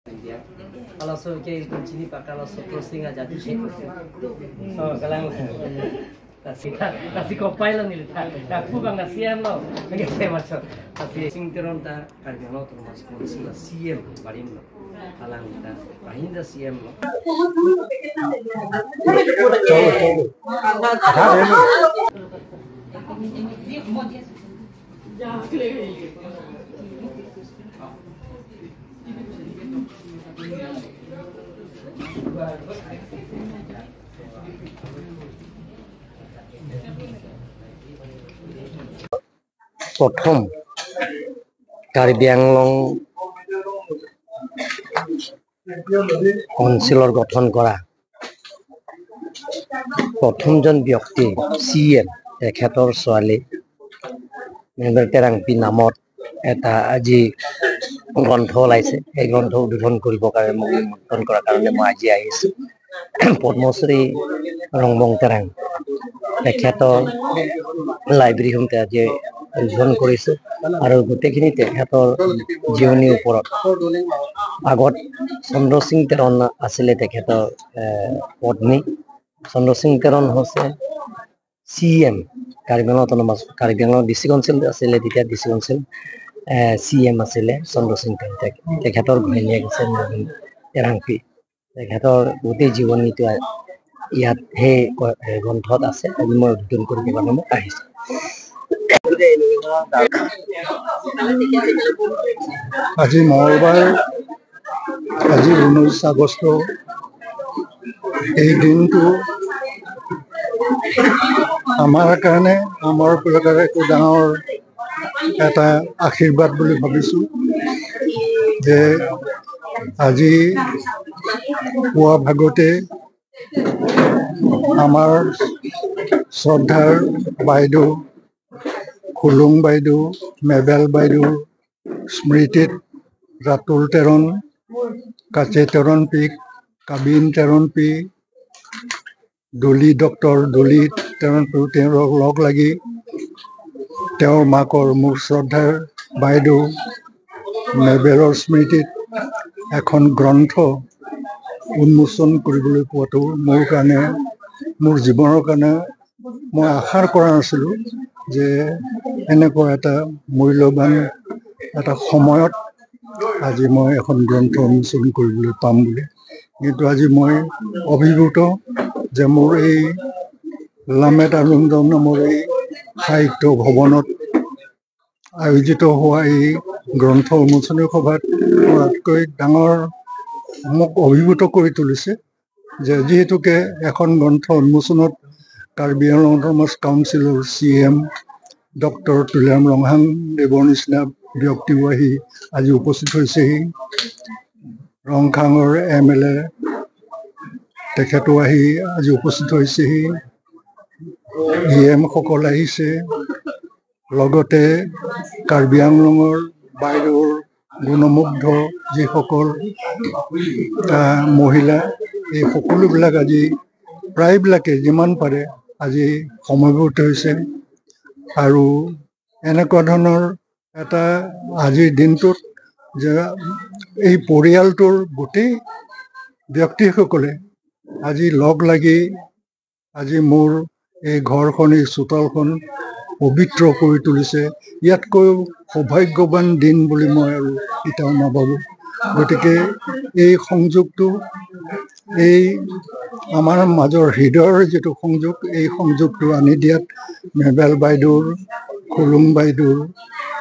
Kalau so ke kunci ni pak kalau so crossing aja di sini. So kalau kasi compile ni ta aku bang CM lo lagi saya macam tapi sing teron ta Karbi Anglong Autonomous Council CM barim lo alang ta pahinda CM lo. প্ৰথম কাৰ্বি আংলং কাউন্সিলৰ গঠন কৰা প্ৰথমজন ব্যক্তি C M তেখেতৰ ছোৱালী Mabel Terangpi নামত এটা আজি গ্ৰন্থ ওলাইছে। সেই গ্ৰন্থ উদ্বোধন কৰিবৰ কাৰণে মোক নিমন্ত্ৰণ কৰাৰ কাৰণে মই আজি আহিছোঁ। পদ্মশ্ৰী ৰংবং তেৰাং তেখেতৰ লাইব্ৰেৰীখনতে আজি উদ্বোধন কৰিছোঁ আৰু গোটেইখিনি তেখেতৰ জীৱনীৰ ওপৰত। আগত চন্দ্ৰ সিং তেৰণ আছিলে তেখেতৰ পত্নী। চন্দ্ৰ সিং তেৰণ হৈছে C M Karbi Anglong autonomous Karbi Anglong district council আছিলে তেতিয়া, ডিষ্ট্ৰিক্ট কাউন্সিল চি এম আছিলে চন্দ্ৰ সিং তেৰণ। তেখেতৰ ঘৈণীয়েক আছে নবীন তেৰাংপি। তেখেতৰ গোটেই জীৱনীটো ইয়াত সেই গ্ৰন্থত আছে। আজি মই উদ্বোধন কৰিবৰ কাৰণে মই আহিছোঁ। আজি মঙ্গলবাৰ, আজি 19 আগষ্ট। এই দিনটো আমাৰ কাৰণে, আমাৰ প্ৰকাৰ একো ডাঙৰ এটা আশীৰ্বাদ বুলি ভাবিছোঁ যে আজি পুৱা ভাগতে আমাৰ শ্ৰদ্ধাৰ বাইদেউ খুলুং বাইদেউ, মেবেল বাইদেউৰ স্মৃতিত ৰাতুল তেৰণ, কাচে তেৰণ পি, কাবিন Teron P, Dolly doctor Dolly Teron P, তেওঁলোক লগ লাগি তেওঁৰ মাকৰ মোৰ শ্ৰদ্ধাৰ বাইদেউ মেবেলৰ স্মৃতিত এখন গ্ৰন্থ উন্মোচন কৰিবলৈ পোৱাটো মোৰ কাৰণে, মোৰ জীৱনৰ কাৰণে মই আশা কৰা নাছিলোঁ যে এনেকুৱা এটা মূল্যৱান এটা সময়ত আজি মই এখন গ্ৰন্থ উন্মোচন কৰিবলৈ পাম বুলি। কিন্তু আজি মই অভিভূত যে মোৰ এই লামেট আনন্দ নামৰ এই সাহিত্য ভৱনত আয়োজিত হোৱা এই গ্ৰন্থ উন্মোচনী সভাত আটাইতকৈ ডাঙৰ মোক অভিভূত কৰি তুলিছে যে যিহেতুকে এখন গ্ৰন্থ উন্মোচনত কাৰ্বি আংলং অট'নমাছ কাউন্সিলৰ C M doctor Tuliram Ronghang দেৱৰ নিচিনা ব্যক্তিও আহি আজি উপস্থিত হৈছেহি। ৰংখাঙৰ এম এল এ তেখেতো আহি আজি উপস্থিত হৈছেহি। ই এমসকল আহিছে, লগতে কাৰ্বি আংলঙৰ বাইদেউৰ গুণমুগ্ধ যিসকল মহিলা, এই সকলোবিলাক আজি প্ৰায়বিলাকে যিমান পাৰে আজি সমবেত হৈছে। আৰু এনেকুৱা ধৰণৰ এটা আজিৰ দিনটোত যে এই পৰিয়ালটোৰ গোটেই ব্যক্তিসকলে আজি লগ লাগি আজি মোৰ এই ঘৰখন, এই চোতালখন পবিত্ৰ কৰি তুলিছে। ইয়াতকৈ সৌভাগ্যৱান দিন বুলি মই আৰু কেতিয়াও নাভাবোঁ। গতিকে এই সংযোগটো, এই আমাৰ মাজৰ হৃদয়ৰ যিটো সংযোগ, এই সংযোগটো আনি দিয়াত মেবেল বাইদেউৰ, খুলুং বাইদেউৰ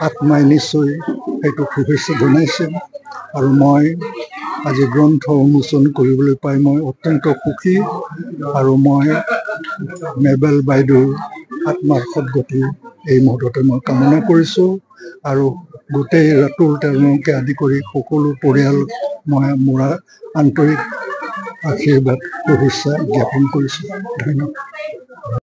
আত্মাই নিশ্চয় সেইটো শুভেচ্ছা জনাইছে। আৰু মই আজি গ্ৰন্থ উন্মোচন কৰিবলৈ পাই মই অত্যন্ত সুখী আৰু মই মেবেল বাইদেউৰ আত্মাৰ সদগতি এই মুহূৰ্ততে মই কামনা কৰিছোঁ। আৰু গোটেই ৰাতুল তেৰণকে আদি কৰি সকলো পৰিয়াল মই মোৰ আন্তৰিক আশীৰ্বাদ শুভেচ্ছা জ্ঞাপন কৰিছোঁ। ধন্যবাদ।